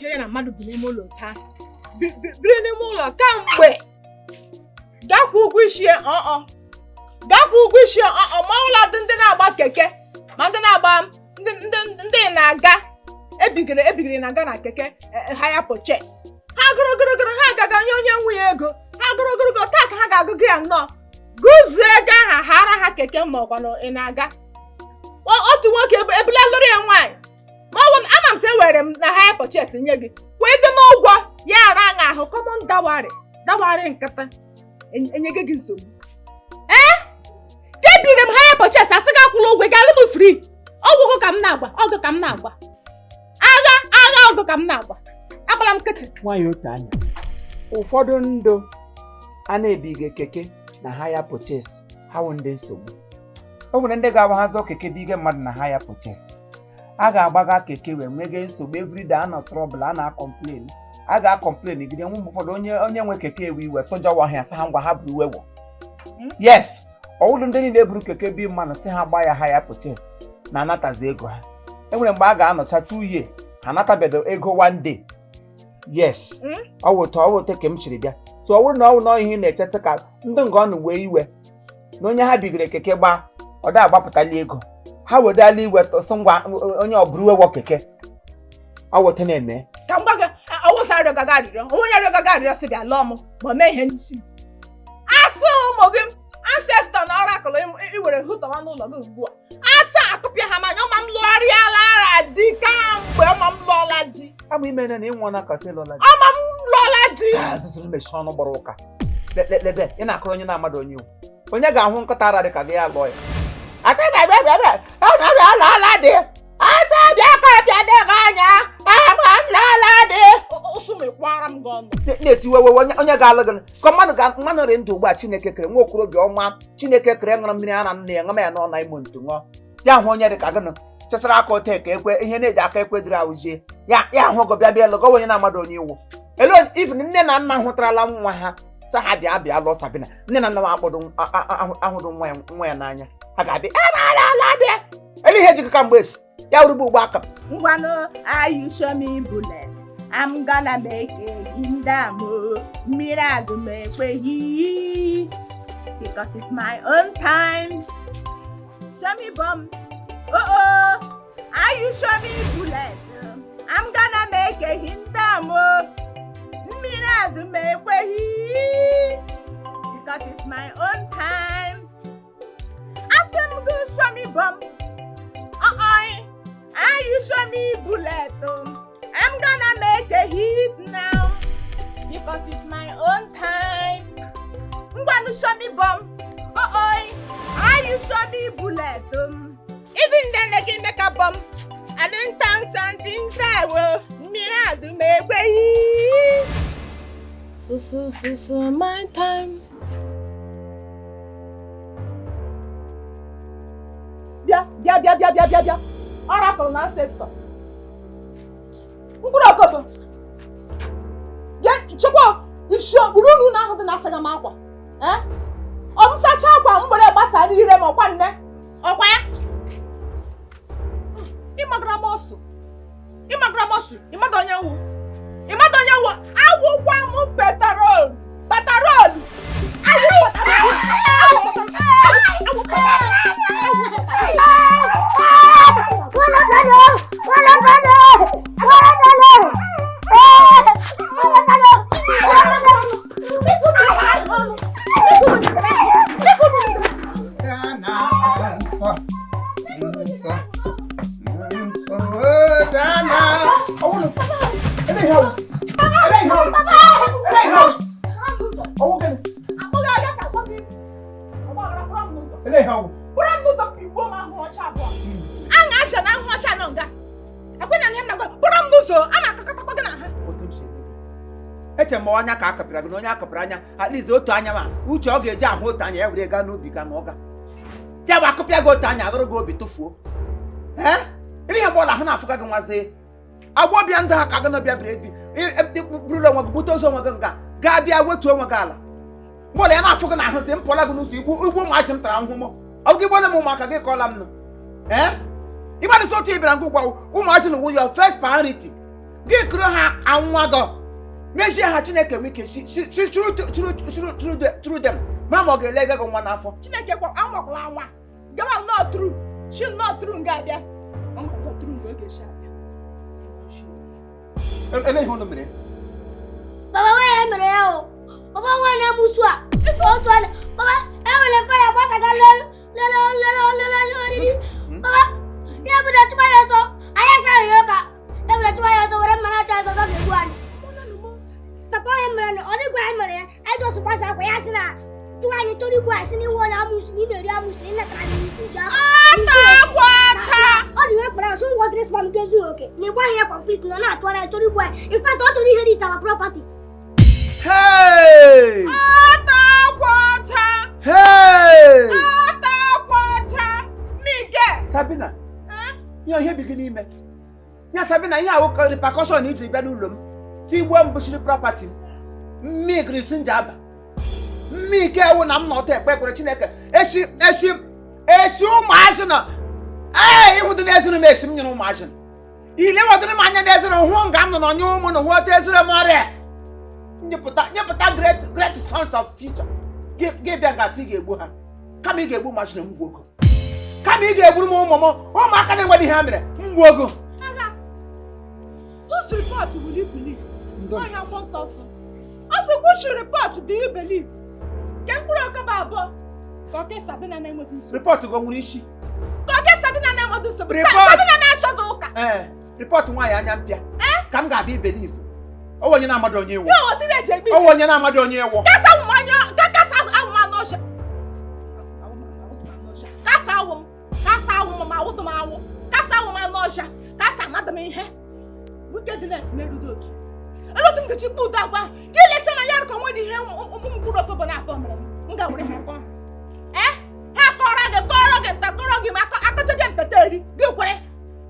Nwoke ya na mmadụ bi n'ime ụlọ taa, biri n'ime ụlọ kamgbe, gakwa ụgwọ isi ya, ọọ gakwa ụgwọ isi ya, ọọ ma ụlọ dị ndị na-agba keke, ma ndị na-agba ndị na-aga ebigere ebigere na-aga na keke hire purchase. Ha gụrụ gụrụ gụrụ, ha agaga nye onye nwe ya ego. Ha gụrụ gụrụ gụrụ taa ka ha ga-agụgụ ya nnọọ, gụzuo ego ahụ, hara ha keke ma ọkwa na ị na-aga. Otu nwoke ebula lụrụ ya nwaanyị, ma ọ bụ ama m sị ewere m na hire purchase nye gị, kwee ego n'ụgwọ ya ara aṅa ahụ. Common dowry, dowry nkịta enyego gị nsogbu. Ee, ka ebiri m hire purchase, asị gị akwụla ụgwọ, ị ga-alụ m free. Ọgwụgwụ ka m na-agba, ọgụ ka m na-agba, agha agha, ọgụ ka m na-agba. Agbala m nkịtị. Nwaanyị otu anya, ụfọdụ ndụ a na-ebighị keke na hire purchase, ha wụ ndị nsogbu. O nwere ndị ga-agba ha zọọ keke bige mmadụ na hire purchase, a ga-agbaga keke wee nwege nsogbu. Everyday a nọ trouble, a na-acomplain, a ga-acomplain gide nwe. Mgbe ụfọdụ onye nwe keke ewe iwe, tụjọwa ha, sị ha ngwa, ha buru iwe wọ. Yes, ọwụlụ ndị niile buru keke bi mmadụ sị ha gba ya hire purchase na anatazi ego ha. Enwere mgbe a ga-anọcha 2 year, ha anatabedo ego one day. Yes. Ọ wụ otu ọ wụ otu ka m siri bịa. So ọ bụrụ na ọ wụ na ihe ị na-echesị ka ndị nga ọnụ wee iwe na onye ha bigoro keke gbaa, ọ da agbapụtala ego ha, wedala iwe tụsị ngwa, onye ọ bụrụ iwe keke, ọ wụ na-eme. Ka m gwa gị, ọwụsa arịọgaga arịrịọ onwe onye arịọgaga arịrịọ sị bịa lụọ m ma mee ihe n'isi m. Asị ụmụ gị ancestor na oracle iwere hụtọwa n'ụlọ gị ugbu a, asị akụpịa ha manya. Ọma m lụọrịala ara di kamgbe, ọma m lụọla di. Ama ime na ịnwụ na kasị lụọla di. Ọma m lụọla di. Azụzụ mechie ọnụ gbara ụka. Lede ị na-akụrụ onye na-amadụ onye iwu, onye ga-ahụ nkịta ara dị ka gị ya lụọ ya. Ata bịa bịa bịa bịa lụọla di, ata bịa ka bịa dị gị anya, ama m lụọla di. Ụsụ m ịkwara m gị ọnụ. Na-etiwe wewe onye ga-alụ gị ka mmadụ ga mmadụ rị ndụ ugbu a. Chineke kere nwa okorobịa ọma, Chineke kere ṅụrụ mmiri ara nne ya, ṅụma ya n'ọna imo ntu ṅụọ ya, hụ onye dị ka gịnụ chesara aka ote ka ekwe ihe na-eji aka ekwe dịrị ahụzie ya, ya hụ gị bịa bịa lụgọ onye na-amadụ onye iwu elu. Even nne na nna hụtarala nwa ha sa ha bịa bịa lụọ Sabina, nne na nna m akpọdo ahụrụ nwa ya n'anya, ha ga-abịa ala dị elu ihe jikọ mgbe esi ya rube ugbo aka. Ngwanụ, are you show me bullet? I'm gonna make a kingdom. Mmiri adụ m ekweghị because it's my own time. Show me bomb. Oh oh, are you show me bullet? I'm gonna make a kingdom. Mmiri adụ m ekweghị because it's my own time. Asị m gị show me bomb. Uh-uh. Are you show me bullet? I'm gonna make a hit now because it's my own time. Ngwanu, show me bomb. Oh oh. Are you show me bullet? Even then they can make a bomb. I don't turn something sour. Mmiri adụ m ekweghị. So so so so my time. Bịa bịa bịa bịa bịa bịa bịa. Oracle na ancestor. Mkpụrụ ọkọkọ. Bịa chekwa isi okpuru unu na ahụ dị na-asaghị m akwa. Eh? Ọ m sacha akwa m were gbasa n'ire m, ọkwa nne. Ọkwa ya? Ịmagara m ọsụ. Ịmagara m ọsụ. Ịmada onye nwu. Ịmada onye nwu. Awụkwa m petrol. Petrol. Awụ petrol. Awụ petrol. Awụ petrol. Awụ petrol. Nsọ, nsọ, nsọ, Hosanna. Ọwụlụ. Ebe ihe ọwụ? Ebe ihe ọwụ? Ebe ihe ọwụ? Ọwụ gịnị? Akpọghị ahịa ka akpọ gị. Ọgbaghara, kpọrọ m n'ụzọ. Ebe ihe ọwụ? Kpọrọ m n'ụzọ ka igbuo m ahụ ọcha abụọ. Aṅa acha na ahụ ọcha nọ nga. Ekwe na ihe m na-agwa, kpọrọ m n'ụzọ, a na-akọkọtakwa gị na ha. Otu m si eme gị. Eche m ọnya ka a kapịara gị na onye a kapịara anya, at least otu anya, ma uche ọ ga-eji ahụ otu anya ya were gaa n'ubi ga na ọga ya bụ akụpịa gị otu anya, agụrụ gị obi tụfuo. Ee, ihe mgbe ọla ahụ na-afụga gị nwazi agbọbịa ndị ha ka gị na-bịa biri burula onwe gị, bute ozu onwe gị nga gaa bịa wetuo onwe gị ala. Mgbe ọla ya na-afụ gị n'ahụ sị m pụọla gị n'ụzọ, igbu igbu ụmụazị m tara ahụhụ m. Ọ bụ gị gbole m ụmụaka gị kọọla m nụ. Ee, ịgbadịsị otu ị bịara ngụ gwa ụmụazị na your first priority. Gị kụrụ ha anwa gọ mechie ha. Chineke nwee ike si through them ma ọ ga-ele gị nwa n'afọ. Chineke kwa anwakwala anwa gawa nnọọ tru shi nnọọ tru nga abịa ọ ma tru nga oge shi abịa. Ele ihe unu mere? Baba nwaanyị mere ya o. Baba nwaanyị amụsụ a. Otu ala. Baba enwere faya gbataga lelu lelu lelu lelu oriri. Baba ya bụ na chụba ya ọsọ. Anyị asaghị ya ụka. Ya bụ na chụba ya ọsọ were mma na-achọ ya ọsọ ọ ga-egbu anyị. Papa onye mere na ọ dịkwa anyị mere ya. Anyị jọsụ gbasa akwa ya sị na chụwa anyị chọrọ igbu anyị sị na iwe onye amụsụ na ị na-eri amụsụ ị natara anyị n'isi ji ahụ. Ọ dị ihe kpara asụ ngwa dịrị spam nke zuru oke na ịgbaghị ya complete na ọ na-atụgharị anyị chọrọ igbu anyị. In fact, ọ chọrọ inherit our property. Hey! Atakwacha! Hey! Atakwacha! Miguel! Sabina, ihe bi gị n'ime ya. Sabina, ihe awụ repercussion ijiri bịa n'ụlọ m si gbuo m bụchiri property m mmigiri si nje aba mmike ewu na m nọta ekpe ekpere Chineke esi esi esi ụmụazị nọ ee ịhụdị n'ezinu m esi m nyere ụmụazị nọ ile wedịrị m anya n'ezinu hụ nga m nọ n'onye ụmụ na nweta ezinu m ọrịa nyepụta nyepụta great great sons of teacher gị bịa gasị ị ga-egbu ha kama ị ga-egbu ụmụazị na mgbu ogo kama ị ga-egburu m ụmụ m ụmụaka na-enweghị ihe ha mere mgbu ogo. Agha! Whose report will you believe? Ọhịa afọ nsọ nsọ. Ọsọ which report do you believe? Nke mkpụrụ ọkaba abụọ ka ọke Sabina na-enweghị nsogbu. Report gị o nwere isi? Ka ọke Sabina na-enweghị nsogbu. Report. Sabina na-achọghị ụka. Ee, report nwaanyị anya mpịa ka m ga-abịa ibelieve ọwụ onye na-amadị onye ịwụ. Ya otu na-eji egbe. Ọwụ onye na-amadị onye ịwụ. Kasa ụmụ anya ka kasa awụ m anụ ọhịa. Kasa awụ m kasa awụ m ma awụdụ m awụ kasa awụ m anụ ọhịa kasa amadụ m ihe wickedness merudo oke elu otu m ga-eji kpụ ụdọ agwa gị lecha na ya ka onwe ihe ụmụ mkpụrụ okobo na abụọ mere m ga-were ha kọọ ha ha kọrọ gị kọrọ gị nta kọrọ gị ma akọcha gị mpete eri gị kwere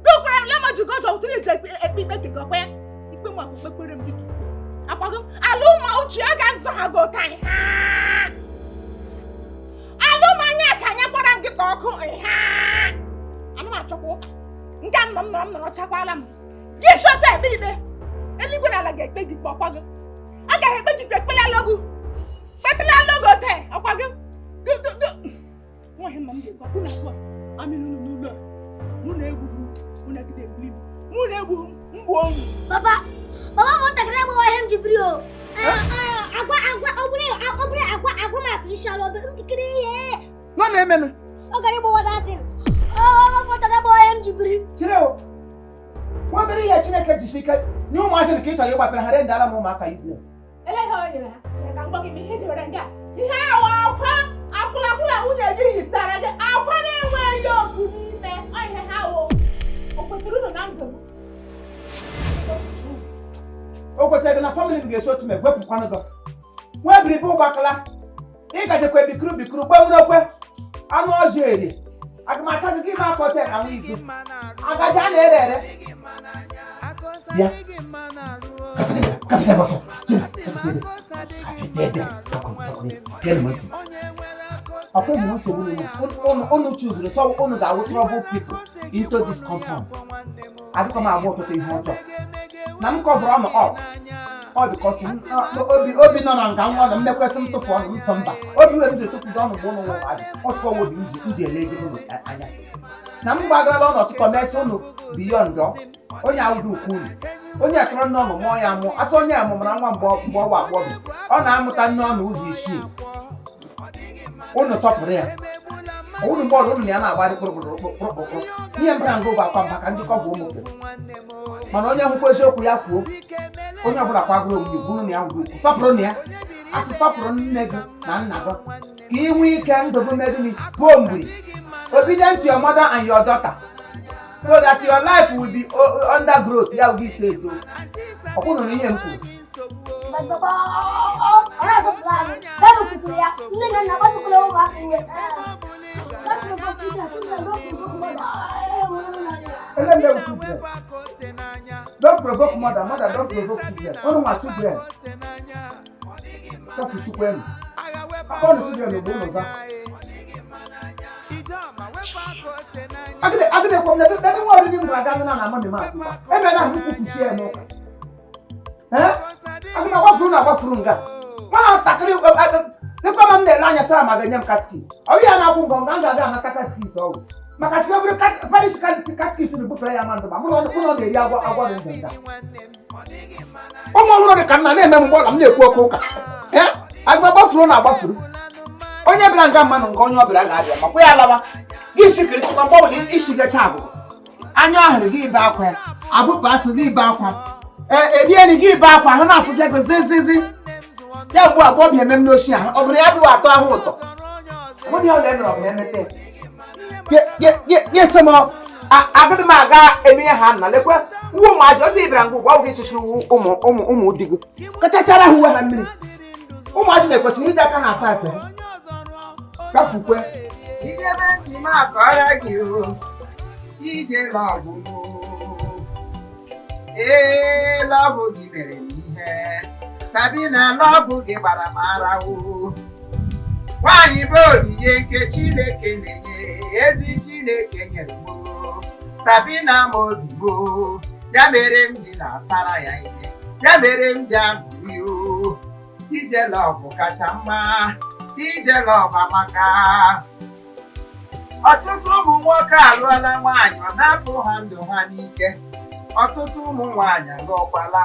gị kwere le ma ji gọjọ ụtụ na-eji ekpe ikpe gị gọkwa ya ikpe m afọ kpekpere m dịka ikpe akwa gị ala ụmụ uche a ga-azọ ha gị otu anyị ala ụmụ anya ka anya gbara m gị ka ọkụ ha anụ m achọkwa ụka nke a nọ m nọrọ m nọrọ chakwala m gị chọta ekpe ikpe eluigwe na ala ga-ekpe gị ikpe ọkwa gị agaghị ekpe gị ikpe ekpelala ogu kpepelala ogu ote ọkwa gị gị gị gị nwaanyị mma m ga-ekwu akwụ na akwụ a amịrị unu n'ụlọ a mụ na-egwu m mụ na gide egbuli m mụ na-egwu m mgbu ọnwụ. Papa, papa nwatakịrị agbawa ihe m ji biri o. Agwa agwa ọ bụrụ ọ bụrụ agwa agwa m afọ isi ala obere ntakịrị ihe. Nọ na-emenụ. Ọ gara ịgbawa datin. Ọ nwatakịrị agbawa ihe m ji biri. Chere o, nwa obere ihe Chineke jisi ike nye ụmụazị ka ị chọrọ ịgbapere ha rendara m ụmụaka useless. Ele ihe o nyere ha ya ka m gwa gị ma ihe dewere nga ihe awa akwa akwụlakwụla nwunye gị yisara gị akwa na-enweghị otu n'ime ọ ihe ha wụ o kwetara unu na ndụ m. O kwetara gị na family m ga-esi otu ma wepụkwanụ gị nwa ebiribe ụgbakala ị gajekwa ebikuru bikuru gbanwere okwe anụ ọzọ eri agamata gị gị ma akọta ka nwa igu agaji a na-ere ere bịa gafete ebe ọsọ gafete ebe gere m ntị ọkwa ụmụ nsogbu unu unu chuzuru sọ unu ga-awụ trouble people into this compound. Adịkwa m agwa ọtụtụ ihe ọjọọ na m coverụrụ ọnụ up ọ because obi obi nọ na nga nwa nọ m mekwesị m tụpụ ọnụ m sọ mba obi were m ji tụpụdo ọnụ mgbe ụnụ nwụrụ adị ọtụkọ obi m ji ele ego ụnụ anya na m gbagarala ọnụ ọtụtụ mesị ụnụ beyond ọ onye awụdị ukwu unu onye ekọrọ nne ọnụ mụọ ya mụọ asị onye a mụmara nwa mgbe mgbe ọwa agbọghọ ọ na-amụta nne ọnụ ụzọ isii unu sọpụrụ ya unu mgbe ọrụ unu na ya na-agbarị kpụrụkpụrụ ihe mbara nga bụ akwa maka ndị kọbụ ụmụ kwuru mana onye hụkwa eziokwu ya kwuo onye ọbụla kwagoro onwe ya unu na ya nwere ukwu sọpụrụ na ya asị sọpụrụ nne gị na nna gị ka ị nwee ike ndụ bụ medini buo mgbiri obedient to your mother and your daughter so that your life will be under growth ya will be eto ọkwụnụ na ihe m kwuru. But papa, ọ na-asọpụrụ anyị. Baịbụl kwukwuru ya, nne na nna gbasọkwala ụmụaka iwe. Don't provoke children, children don't provoke mother. Ele mbe with children. Don't provoke mother, mother don't provoke children. Unu nwa children. Tọpụ chukwu enu. Akpọ unu children ogbo unu za. Agide agide kwam na dadi nwa oriri m gwara aga na na mami m atụkwa. Eme na ahụ kwufuchie ya n'ụka. Aga m agbafuru na agbafuru nga nwatakịrị lekwa ma m na-ele anya sara ma ga-enye m katkis. Ọ bụ ya na-akwụ ngọ nga m ga-abịa anata katkis ọgwụ maka chukwu bụrụ parish katkis na-ebufere ya ma ndụ ma mụ na ọ na-eri agwọ agwọ dị ndụ nga. Ụmụ ọhụrụ dị ka m na na-eme m mgbe ọla m na-ekwu oke ụka. Aga m agbafuru na agbafuru onye bịara nga mmanụ nga onye ọbịara ga-abịa makwa ya lawa gị sikiri chịkwa mgbe ọbụla isi gacha agụgụ anya ọhụrụ gị ibe akwa ya abụpụ asị gị ibe akwa erieri gị ibe akwa ahụ na-afụja ego zizizi ya mgbu abụọ bịa eme m n'oshi ahụ ọ bụrụ ya dịwa atọ ahụ ụtọ mụ na ya ụlọ emere ọ bụ ya emete ya sị m agụdị m aga eme ihe ha nna lekwe uwe ụmụazị ọtụ ịbịara ngwa ụgwọ gị chụchiri ụmụ ụmụ ụmụ di gị kachachara ha uwe ha mmiri ụmụazị na-ekwesịrị iji aka ha asa afe gafukwe ijebe ntị m akọrọ gị o ije lọbụ m ee lọbụ gị mere m ihe Sabina lọbụ gị gbara m ara o nwaanyị bụ onyinye nke Chineke na-enye ezi Chineke nyere m o Sabina m obi m o ya mere m ji na-asara ya ihe ya mere m ji aṅụrị o ije lọbụ kacha mma ije lọbụ amaka. Ọtụtụ ụmụ nwoke alụọla nwaanyị ọ na-apụ ha ndụ ha n'ike ọtụtụ ụmụ nwaanyị alụọkwala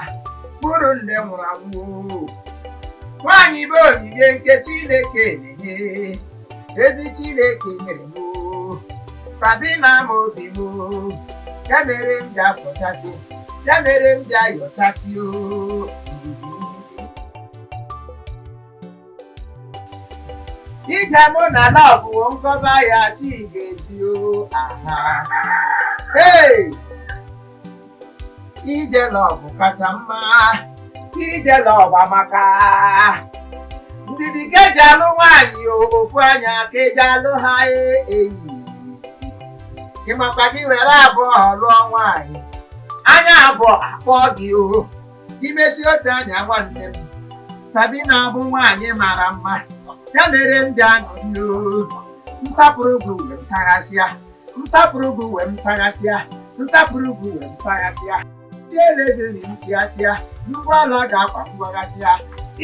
bụrụ nne nwụrụ anwụ. Nwaanyị bụ onyinye nke Chineke na-enye ezi Chineke nyere m Sabina m obi m ya mere m ji afọchasị ya mere m ji ayọchasị o ije mụ na lọbụ nkọba ya chi ga-eji o aha ee ije lọbụ kacha mma ije lọbụ amaka ndidi ka eji alụ nwaanyị ofu anya ka eji alụ ha eyi ịmakwa gị were abụọ lụọ nwaanyị anya abụọ akpọọ gị o imesi otu anya nwanne m Sabina bụ nwaanyị mara mma ya mere m ji aṅụrị o nsapụrụ gị uwe m saghasịa nsapụrụ gị uwe m saghasịa nsapụrụ gị uwe m saghasịa tiele gị m sịasịa ngwaala ga-akwa mgbaghasịa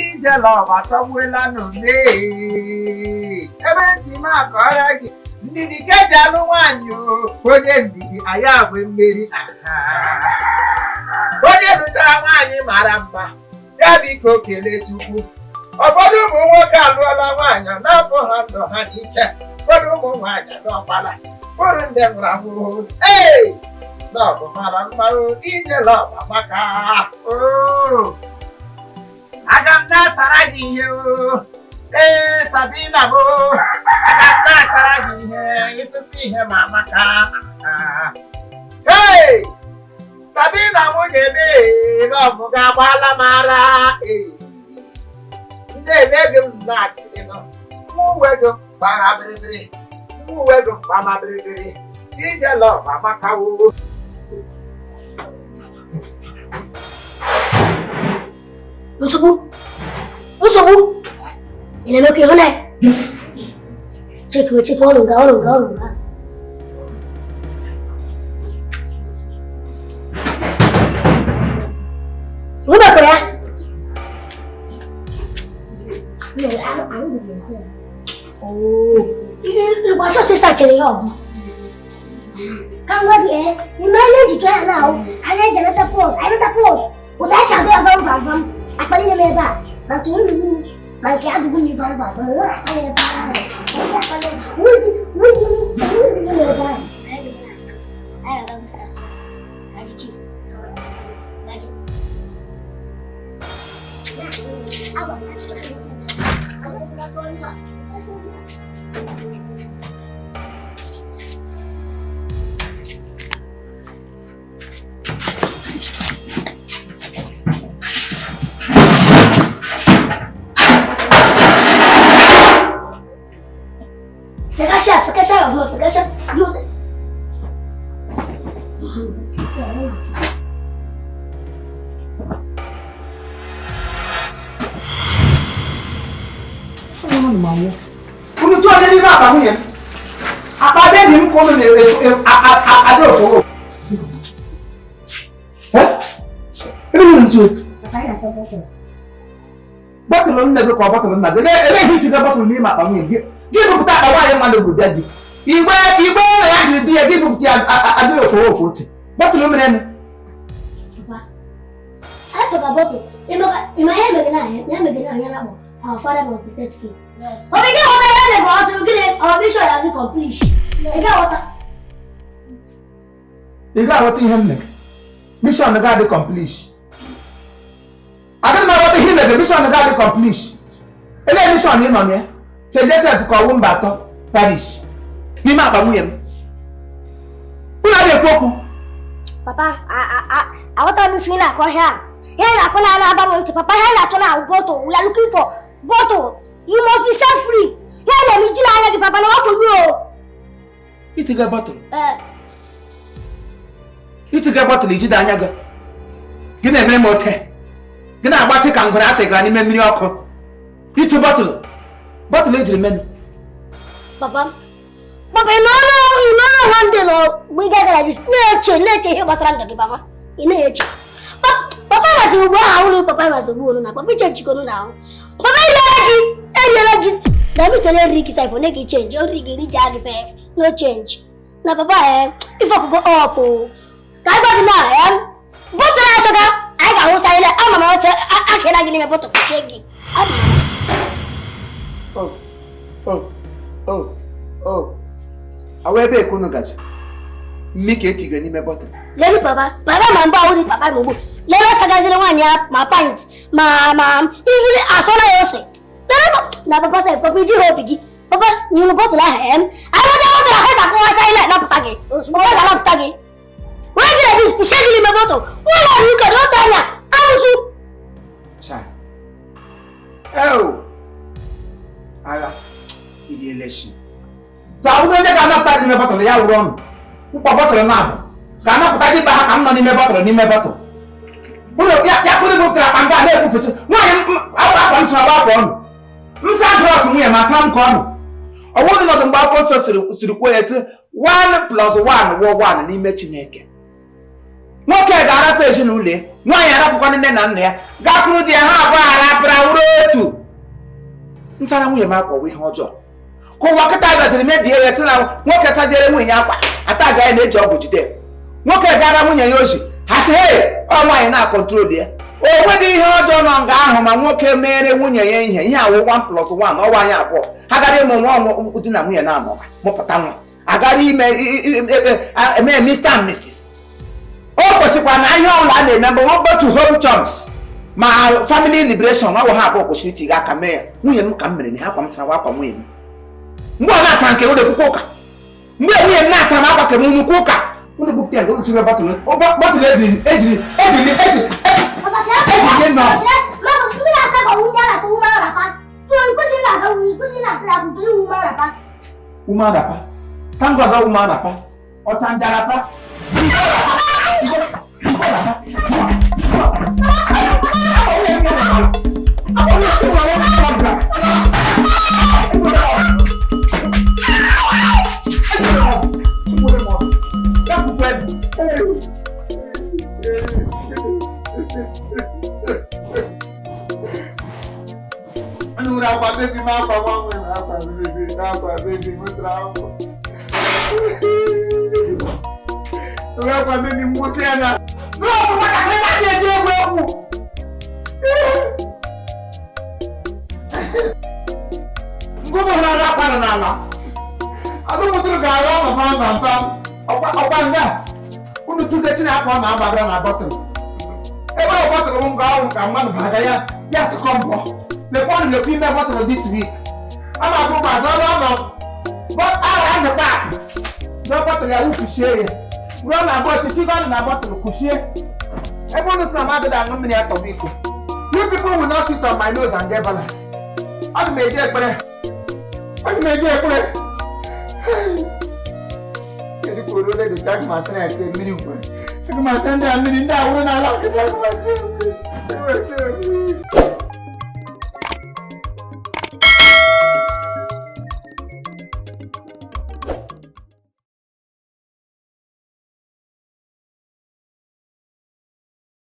ije lọba tọgbuola n'ome ebe ntị m akọrọ gị ndidi ka eji alụ nwaanyị o onye ndidi anyị abụ mmeri aha onye lụtara nwaanyị mara mma ya biko kelee Chukwu. Ụfọdụ ụmụ nwoke alụọla nwaanyị ọ na-apụ ha ndụ ha n'ike ụfọdụ ụmụ nwaanyị alụọkwala bụrụ ndị nwụrụ anwụ ee lọbụ mara mma ije lọbụ amaka aga m na-asara gị ihe o ee Sabina bụ aga m na-asara gị ihe isisi ihe ma amaka ee Sabina nwunye m ee lọbụ ga-agbala m ara ee ndị eme gị m na-achịrịnụ nwa uwe gị gbara bịrịbịrị nwa uwe gị gbama bịrịbịrị ije lọbụ amakawo. Nsogbu nsogbu ị na-emekwa ịhụnanya chekwa chekwa ọrụ nga ọrụ nga ọrụ nga hụbekwa ya. Chọsị sachara ihe ọbụla ka m gwa gị ee ime anya eji chọọ ya na ahụ anya eji anata pọs anyị nata pọs ụda anyị si abịa vam vam vam akpa niile m ebe a ma nke nnu ma nke adụgbu mmiri vam vam vam nwere akpa ebe ahụ nwere nwere nwere ebe ahụ anyị aga mfrasa anyị chief Fecha, fecha. Unu tụọ n'ime akpa nwunye m akpa bebi m ka unu na-ada ofo. Ebe unu tụọ? Bọtụlụ nne gị ka ọ bọtụlụ nna gị eleghị itiga bọtụlụ n'ime akpa nwunye gị. Gị bupụta akpa nwaanyị mmadụ bụ bịa gị igbe igbe na ya jiri di ya gị bupụta ya adịghị ofu ofu otu bọtụlụ mere eme. Achọka bọtụlụ ịma ihe mere na ya mere na ya na-akpọ our father must be set free. Ọ bụ ị ga-aghọta ihe mere ọ jụrụ gịnị our mission has been accomplished. Ị ga-aghọta. Ị ga-aghọta ihe m mere mission ga-adị complete. Adịghị m aghọta ihe mere mission ga-adị complete. Ele mission ị nọ na ya St. Joseph ka ọwụ mba atọ parish n'ime akpa nwunye m unu adịghị ekwu okwu. Papa, aghọtara m ife ị na-akọ ihe a. Ihe ị na-akọ na-aba m ntị. Papa, ihe ị na-achọ na bottle. We are looking for bottle. You must be set free. Ihe na-eme iji n'anya gị papa na ọ for you o. Itiga bọtụlụ. Itiga bọtụlụ ijide anya gị. Gị na-emere m ote. Gị na-agbatị ka ngwere atịgara n'ime mmiri ọkụ. Itu bọtụlụ. Bọtụlụ ejiri menu. Papa, papa, ị nọ n'ụlọ ndị nọ mgbe ị gagara gị na-eche ihe gbasara ndụ gị papa. Ị na-eche. Papa mazi ugbu ahụ ụlọ papa mazi ugbu unu na papa iche jikọrọ na ahụ. Papa eriela gị na m chere eriri gị sef onye gị change oriri gị eri ji gị sef no change. Na papa ife ọkụkọ ọpụ ka anyị gwa gị na bọtụlụ achọga anyị ga-awụsa ile ama m awụsa akịra gị n'ime bọtụlụ kpuchie gị. Awa ebe ekunu gaji mmi ka etigere n'ime bọtụlụ. Lelu papa papa ma mbụ ahụ dị papa ma ugbu lelu ọsagaziri nwaanyị ya ma pint ma ivili asọla ya ose. Lelu na papa sef papa iji ha obi gị papa nyere bọtụlụ ahụ anyị nweta bọtụlụ ahụ ga-akụwata ile napụta gị ozugbo ọ ga-anapụta gị. Wee gị na kpuchie gị n'ime bọtụlụ ụlọ ọrụ ụka dị otu anya amụsụ. Agha iriele shi. Saa onye ga-anapụta gị n'ime bọtụlụ ya wụrụ ọnụ mkpọ bọtụlụ na-abụ ga-anapụta gị ba ha ka m nọ n'ime bọtụlụ n'ime bọtụlụ. Ụlọ ya kụrụ bụtara akpa nga na-ekwufechi nwaanyị akwa m sara akwa ọnụ m sa drọs nwunye ma sa m ka ọnụ. Ọwụdị nọdụ mgbe akwụkwọ nsọ siri kwuo ya sị 1 + 1 wụ 1 n'ime Chineke. Nwoke ga-arapụ ezinụlọ ya, nwaanyị arapụkwa nne na nna ya gakwuru di ya ha abụọ arapụra wụrụ otu. Nsara nwunye m akwa ihe ọjọọ ka ụwa kịta bịaziri mebie ya sị na nwoke saziere nwunye ya akwa ata ga ya na-eji ọgwụ jide nwoke gara nwunye ya ozi ha sị hei ọ nwaanyị na-akọntrol ya. O nweghị ihe ọjọọ nọ nga ahụ ma nwoke mere nwunye ya ihe ihe awụ 1 + 1 ọwa anyị abụọ ha gara ịmụ nwa ọmụ di na nwunye na-anọba mụpụta nwa agara ime eme Mr and Mrs. O kwesịkwara na ihe ọbụla a na-eme mbụ otu home chums ma family liberation ọ wụ ha abụọ kwesịrị itiga aka mee ya. Nwunye m ka m mere na akwa m sara akwa nwunye m mgbe ọ na-asa nke ụlọ ekwukwa ụka mgbe nwunye m na-asa m akwa kem nnukwu ụka ụlọ bupụta ya ụlọ tinye bọtụlụ bọtụlụ ejiri ejiri ejiri ejiri woman wrapper. Thank God that woman wrapper. Ọ̀tàǹjà wrapper. This week, I'm a go back. No, but I am the back. No bottle, I will share. Run about to see one and about to share. Everyone is not mad at many out of week. You people will not sit on my nose and get balance. I'm a jack, but I'm a jack. You could really thank my friend. I can't